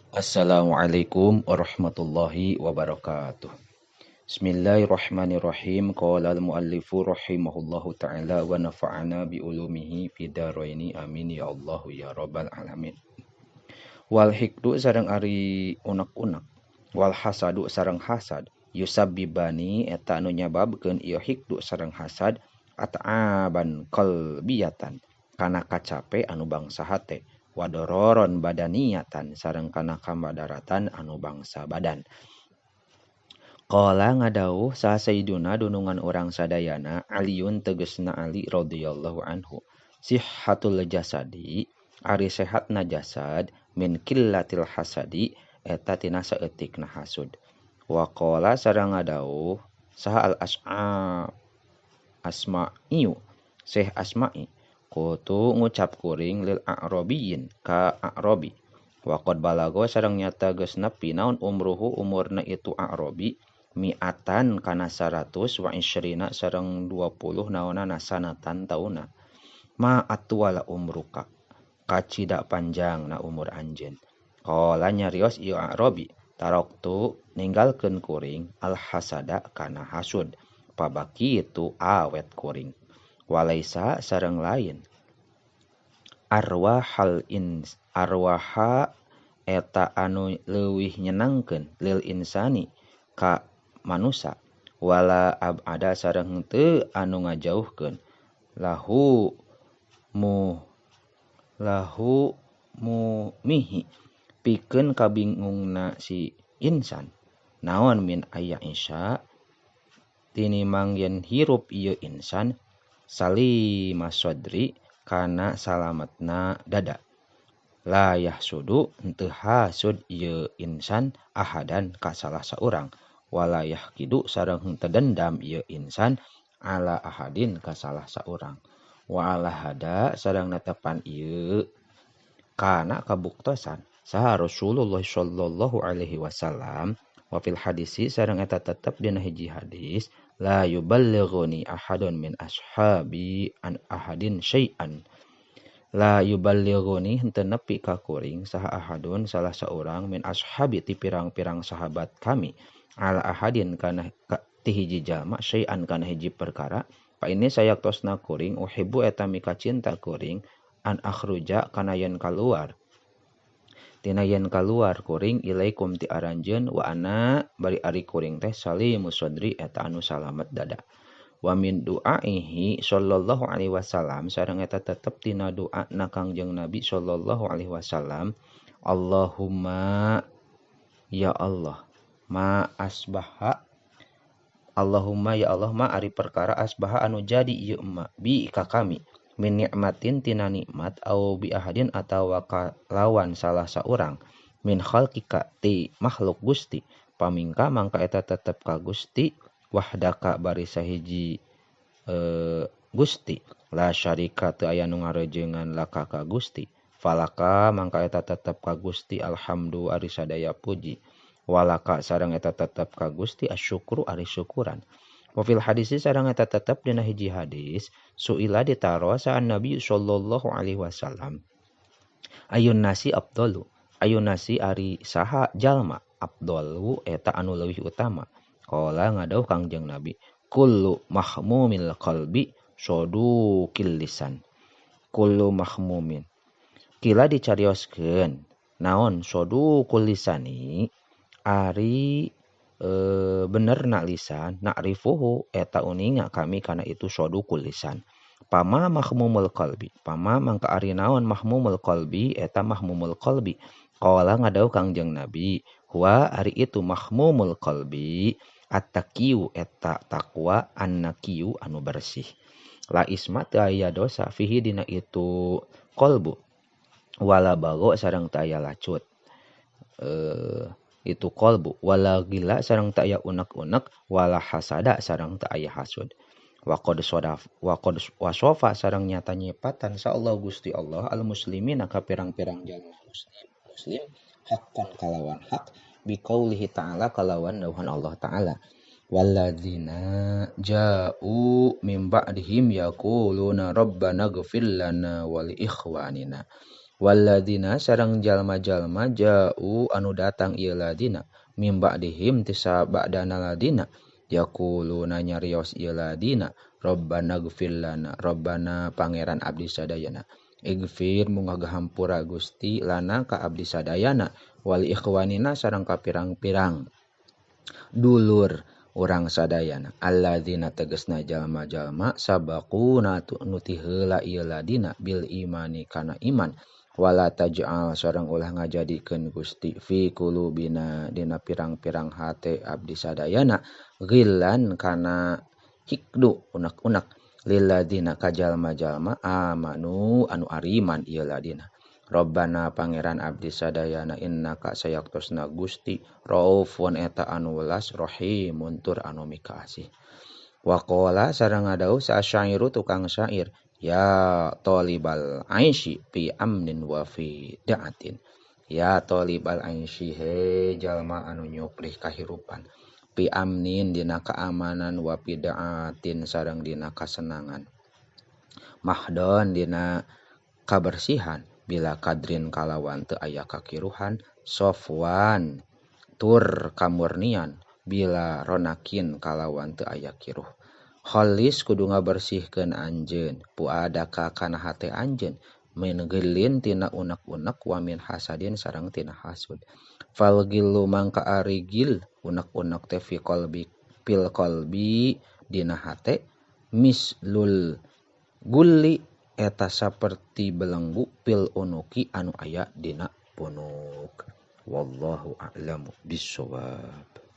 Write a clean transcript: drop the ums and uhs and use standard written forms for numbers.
Assalamualaikum warahmatullahi wabarakatuh. Bismillahirrahmanirrahim. Qala al-muallifu rahimahullahu ta'ala wa nafa'ana bi ulumihi fid dharaini amin ya Allah ya rabbal alamin. Wal hikdu sareng ari unek-unek, wal hasadu sareng hasad, yusabbibani eta anu nyababkeun ieu hikdu sareng hasad at'aban qalbiyatan kana kacape anu bangsa hate, wadororon badaniyatan sareng kana kamadaratan anu bangsa badan. Qala ngadawuh saha sayyiduna dunungan urang sadayana Aliun tegesna Ali radhiyallahu anhu, sihhatul jasadi ari sehatna jasad min qillatil hasadi eta tina saeutikna hasud. Wa qala sareng ngadawuh saha al as'a asma'iyu Syekh Asma'i, qultu ngucap kuring lil a'rabiyin ka a'rabi, waqad balago sareng nyata geus nepi naon umruhu umurna itu a'rabi mi'atan kana 100 wa isyrina sareng 20 naonana sanatan tauna. Ma atwala umruka kacida panjang na umur anjeun. Qala nyarios ieu a'rabi, taroktu ninggalkeun kuring al hasada kana hasud, pabaki itu awet kuring. Walaisa sareng lain arwahal ins arwaha eta anu leuwih nyenangkeun lil insani ka manusa, wala abada sareng teu anu ngajauhkeun lahu mu lahu mumihi pikeun kabingungna si insan naon min aya isya tinimang yen hirup ieu insan salima sodri kana salametna dada, la yahsudu henteu hasud ieu insan ahadan ka salah saurang, wala yahkidu sareng henteu dendam ieu insan ala ahadin ka salah saurang, wa ala hada sareng netepan ieu kana kabuktosan saha Rasulullah sallallahu alaihi wasallam. Wa fil hadisi sareng eta tetep dina hiji hadis, la yuballighuni ahadun min ashabi an ahadin syai'an, la yuballighuni henteu nepi ka kuring saha ahadun salah saurang min ashabi ti pirang-pirang sahabat kami ala ahadin kana ti hiji jalma syai'an kana hiji perkara, fa ini sayaktosna kuring uhibbu eta mika cinta kuring an akhruja kana yen kaluar tina yen kaluar kuring ilaikum ti aranjeun wa ana bari ari kuring teh salimu sadri eta anu salamet dada. Wa min du'aihi sallallahu alaihi wasallam sareng eta tetep tina doa na Kangjeng Nabi sallallahu alaihi wasallam, Allahumma ya Allah ma asbaha, Allahumma ya Allah ma ari perkara asbaha anu jadi ieu ma bi ka kami min nikmatin tina nikmat au bi ahadin atawa kalawan salah saurang min khalqika ti makhluk Gusti, pamingka mangka eta tetep ka Gusti wahdaka bari sahiji Gusti, la syarika teu aya nu ngarejengan laka ka Gusti, falaka mangka eta tetep ka Gusti alhamdu ari sadaya puji, walaka sareng eta tetep ka Gusti asyukru ari syukuran. Wa fil hadisi sareng eta tetep dina hiji hadis, suila ditaros sa Nabi sallallahu alaihi wasallam, ayun nasi afdalu, ayun nasi ari saha jalma afdalu eta anu leuwih utama. Qala ngadawuh Kangjeng Nabi, kullu mahmumil qalbi saduqil lisan, kullu mahmumin kila dicarioskeun naon saduqul lisani ari bener nak lisan na'rifuhu eta uninga kami kana itu saduqul lisan. Pama mahmumul qalbi, pama mangka ari naon mahmumul qalbi eta mahmumul qalbi. Qala ngadawuh Kangjeng Nabi, huwa ari itu mahmumul qalbi at-taqiyu eta takwa annaqiyu anu bersih, la isma teu aya dosa fihi dina itu qalbu, wala bago sareng teu aya lacut itu qalbu, wala gila sareng teu aya unek-unek, wala hasada sareng teu aya hasud. Wa qad sodaf wa qad wasofa sareng nyata nyipatan sa Allah Gusti Allah al muslimina ka pirang-pirang jalma muslim muslim haqqan kalawan hak biqaulihi ta'ala kalawan dawuhan Allah ta'ala, walladzina ja'u min ba'dihim yaquluna rabbana ighfir lana wa li ikhwanina. Waladina sareng jalma-jalma ja'u anu datang ieu ladina mim ba'dihim ti sabadana ladina yaquluna nyarios ieu ladina Rabbana gfir lana Rabbana pangeran abdi sadayana igfir munga gahampura Gusti lana ka abdi sadayana wal ikhwanina sareng ka pirang-pirang dulur urang sadayana alladzina tegasna jalma-jalma sabaquna nu ti heula ieu ladina bil imani kana iman wala taj'al sareng ulah ngajadikeun Gusti fi qulubina dina pirang-pirang hate abdi sadayana ghillan kana hikdu unek-unek lilladzina ka jalma-jalma amanu anu ariman ieu ladina Rabbana pangeran abdi sadayana innaka sayaktosna Gusti raufun eta anu welas rahimun tur anu mikaasih. Waqala sareng ngadawuh sa syairu tukang syair ya talibal aisy fi amnin wa fi da'atin. Ya talibal aisy he jalma anu nyuplih kahirupan fi amnin dina keamanan wa fi da'atin sareng dina kasenangan mahdon dina kabersihan bila kadrin kalawan teu aya kakiruhan sofwan tur kamurnian bila ronakin kalawan teu aya kiruh khalis kudu ngabersihkeun anjeun puadaka kana hate anjeun min gilin tina unek-unek wa min hasadin sareng tina hasud fal gillu mangka ari gil unek-unek teh fi qalbi fil qalbi dina hate mislul gulli eta saperti belenggu pil unuki anu aya dina punuk. Wallahu a'lamu bissawab.